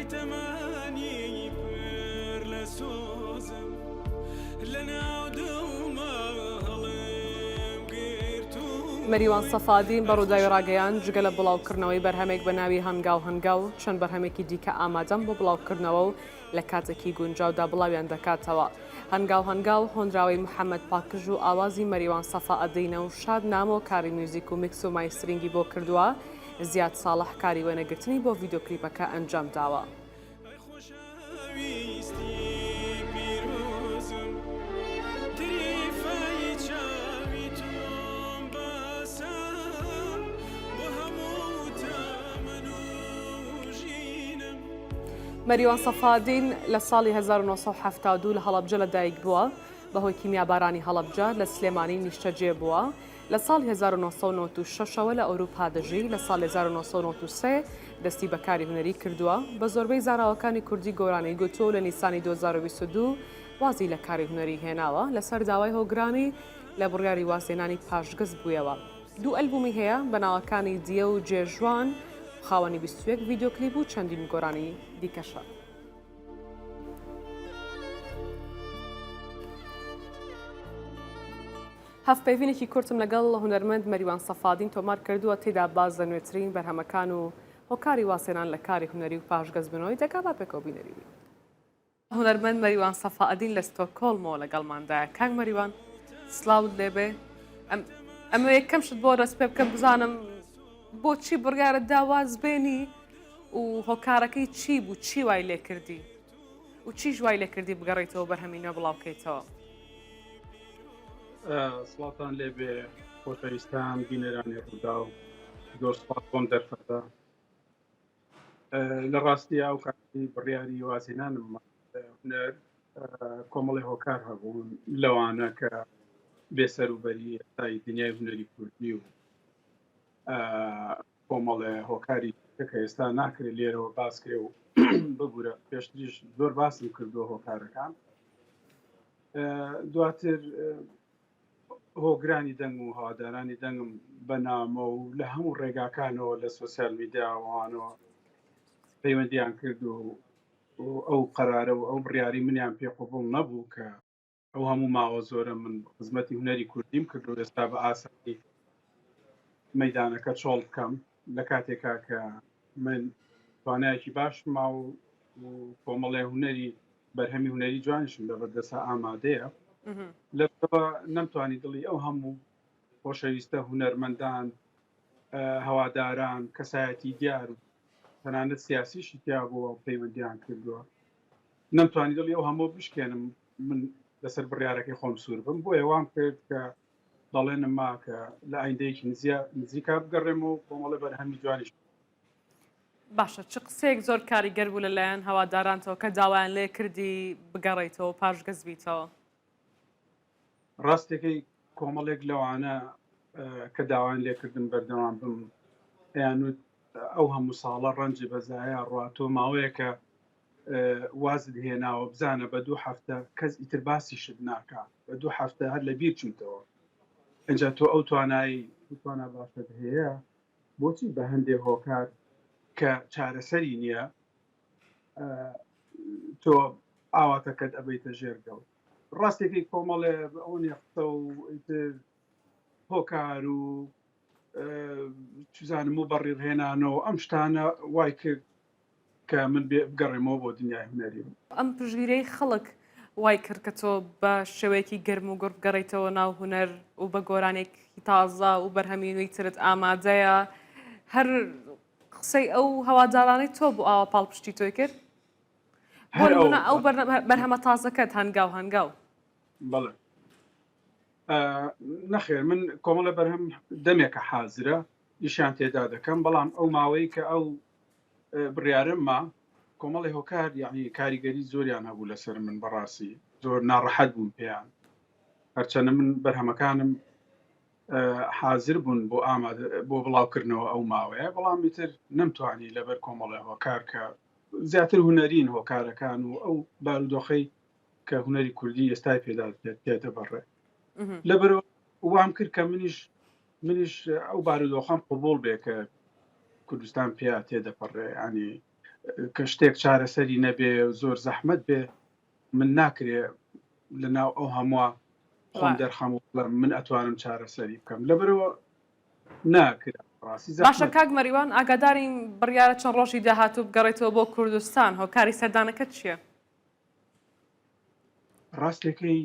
ئەی تەمەنی پر لە سۆزم لە ناو دڵما هەڵم گرتووی. مەریوان سەفادین بە رووداوی راگەیاند، جگە لە بڵاوکردنەوەی بەرهەمێک بە ناوی هەنگاو هەنگاو، چەند بەرهەمێکی دیکە ئامادەن بۆ بڵاوکردنەوە و لە کاتێکی گونجاودا بڵاویان دەکاتەوە. هەنگاو هەنگاو، هۆنراوەی محەمەد پاکژ و ئاوازی مەریوان سەفائەدینە و شاد نامۆ کاری میوزیک و میکس و مایسترینگی بۆ کردووە، زیاد ساڵح کاری وێنەگرتنی بۆ ڤیدیۆکلیپەکە ئەنجام داوە. مەریوان سەفادین لە ساڵی 1972 لە هەڵەبجە لەدایکبووە، بەهۆی کیمیابارانی هەڵەبجە لە سلێمانی نیشتەجێ بووە، لە ساڵی 1996 ەوە لە ئەوروپا دەژی، لە ساڵی 1993 دەستی بە کاری هونەری کردووە، بە زۆربەی زاراوەکانی کوردی گۆرانی گوتووە و لە نیسانی 2022 وازی لە کاری هونەری هێناوە، لەسەر داوای هۆگرانی لە بڕیاری وازهێنانی پاشگەز بوویەوە. دوو ئەلبومی هەیە بە ناوەکانی دیە و جێژوان و خاوەنی 21 ڤیدیۆ کلیپ و چەندین گۆرانی دیکەشە. هەڤپەیڤینێکی کورتم لەگەڵ هونەرمەند مەریوان سەفادین تۆمار کردووە، تێیدا باس لە نوێترین بەرهەمەکان و هۆکاری وازهێنان لە کاری هونەری و پاشگەزبوونەوەی دەکات، با پێکەوە بینەری بین. هونەرمەند مەریوان سەفائەدین لە ستۆکۆڵمەوە لەگەڵماندایە. کاک مەریوان سڵاوت لێبێ. ئەمەوێ یەکەم شت بۆ دەست پێ بکەم بزانم بۆچی بڕیارت دا واز بێنی و هۆکارەکەی چی بوو، چی وای لێ کردی و چیش وای لێ کردی بگەڕێیتەوە بەرهەمی نوێ بڵاو بکەیتەوە؟ سڵاوتان لێبێ خۆشەویستان بینەرانی ڕووداو زۆر سپاس بۆم دەرفەتە. لە ڕاستییا ئەو کاتی بڕیاری وازهێنانم هونەر کۆمەڵی هۆکار هەبوون لەوانە کە بێسەروبەری ئێستای دنیای هونەری کوردی و کۆمەڵێ هۆکاری کە ئێستا ناکرێت لێرەوە باس کرێ و ببوورە پێشتریش زۆر باسم کردووە هۆکارەکان دواتر هۆگرانی دەنگ و هەوادارانی دەنگم بە نامە و لە هەموو ڕێگاکانەوە لە سۆسیال میدیاوانەوە پەیوەندیان کرد و ئەو قەرارە و ئەو بڕیاری منیان پێ قوبڵ نەبوو کە ئەو هەموو ماوە زۆرە من خزمەتی هونەری کوردیم کرد و ئێستا بە ئاسانی مەدانەکە چۆڵ بکەم لە کاتێکا کە من توانایەکی باش ما و کۆمەڵێ هونەری بەرهەمی هونەری جوانیشم لەبەردەسا ئامادەیە لەبەرئەوە نەمتوانی دڵی ئەو هەموو خۆشەویستە هونەرمەندان هەواداران کەسایەتی دیار و تەنانەت سیاسیشی تیا بووە و پەیوەندیان کردووە نەمتوانی دڵی ئەو هەموو بشکێنم من لەسەر بڕیارەکەی خۆم سوور بم بۆیە وام کرد کە بەڵێنم ما کە لە ئایندەیەکی نزیکا بگەڕێم و کۆمەڵە بەرهەمی جوانیش باشە چ قسەیەک زۆر کاریگەر بوو لەلایەن هەوادارانتەوە کە داوایان لێ کردی بگەڕێیتەوە پاشگەز بیتەوە؟ ڕاستەکەی کۆمەڵێک لەوانە کە داوایان لێکردم بەردەوام بم ئەیانوت ئەو هەموو ساڵە ڕەنجی بەزایە ڕوا تۆ ماوەیەکە وازت هێناوە بزانە بە دوو هەفتە کەس ئیتر باسیشت ناکا بە دوو هەفتە هەر لە بیر چوویتەوە ئینجا تۆ ئەو توانایی توانا باشت هەیە بۆچی بە هەندێ هۆکار کە چارەسەری نییە تۆ ئاواتەکەت ئەبیتە ژێرگەڵ ڕاستێکی کۆمەڵێ ئەو قسە و ئیتر هۆکار و چزانم و بەڕیڕهێنانەوە ئەم شتانە وای کرد کە من بگەڕێمەوە بۆ دنیای هونەری. ئەم پشتگیریەی خەڵک وای کرد کە تۆ بە شێوەیەکی گەرم و گوڕ بگەڕێیتەوە ناو هونەر و بە گۆرانێکی تازە و بەرهەمی نوێی ترت ئامادەیە. هەر قسەی ئەو هەوادارانەی تۆ بوو ئاوا پاڵپشتی تۆی کرد؟ بۆ نموونە ئەو بەرهەمە تازەکەت هەنگاو هەنگاو. بەڵێ. نەخێر من کۆمەڵە بەرهەم دەمێکە حازرە ئیشیان تێدا دەکەم بەڵام ئەو ماوەی کە ئەو بڕیارم ما کۆمەڵی هۆکار یعنی کاریگەری زۆریان هەبوو لەسەر من بەڕاستی زۆر ناڕەحەت بووم پێیان هەرچەنە من بەرهەمەکانم حاضر بوون بۆ ئامادە بۆ بڵاوکردنەوە ئەو ماوەیە بەڵام ئیتر نەمتوانی لەبەر کۆمەڵی هۆکار کە زیاتر هونەرین هۆکارەکان و ئەو بارودۆخەی کە هونەری کوردی ئێستای پێدا تێدەبڕێ لەبەرەوە وام کرد کە منیش منیش ئەو بارودۆخەم قبوڵ بێ کە کوردستان پیا تێدەپەڕێ ینی. کە شتێک چارەسەری نەبێ زۆر زەحمەت بێ من ناکرێ لە ناو ئەو هەمووە خۆم دەرخەم و بڵێم من ئەتوانم چارەسەری بکەم لەبەرەوە ناکرا ڕاستی باشە زەحمەت. کاک مەریوان ئاگادارین بڕیارە چەند ڕۆژی داهاتوو بگەڕێیتەوە بۆ کوردستان هۆکاری سەردانەکەت چییە؟ ڕاستەکەی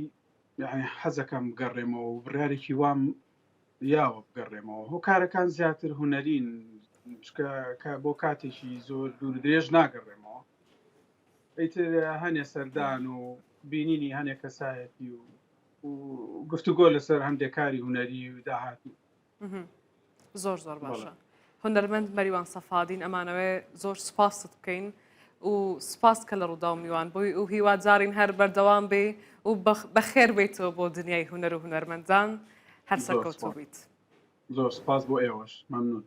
یعنی حەزەکەم بگەڕێمەوە و بڕیارێکی وام یاوە بگەڕێمەوە هۆکارەکان زیاتر هونەرین چکە کە بۆ کاتێکی زۆر دوور درێژ ناگەڕێمەوە ئیتر هەنێ سەردان و بینینی هەنێ کەسایەتی و گفتوگۆ لەسەر هەندێک کاری هونەری و داهاتوو. زۆر زۆر باشە هونەرمەند مەریوان سەفادین ئەمانەوێ زۆر سوپاست بکەین و سوپاس کە لە ڕووداو میوان بووی و هیوادارین هەر بەردەوام بێ و بەخێر بێیتەوە بۆ دنیای هونەر و هونەرمەندان هەر سەرکەوتوو بیت. زۆر سپاس بۆ ئێوەش مەمنون.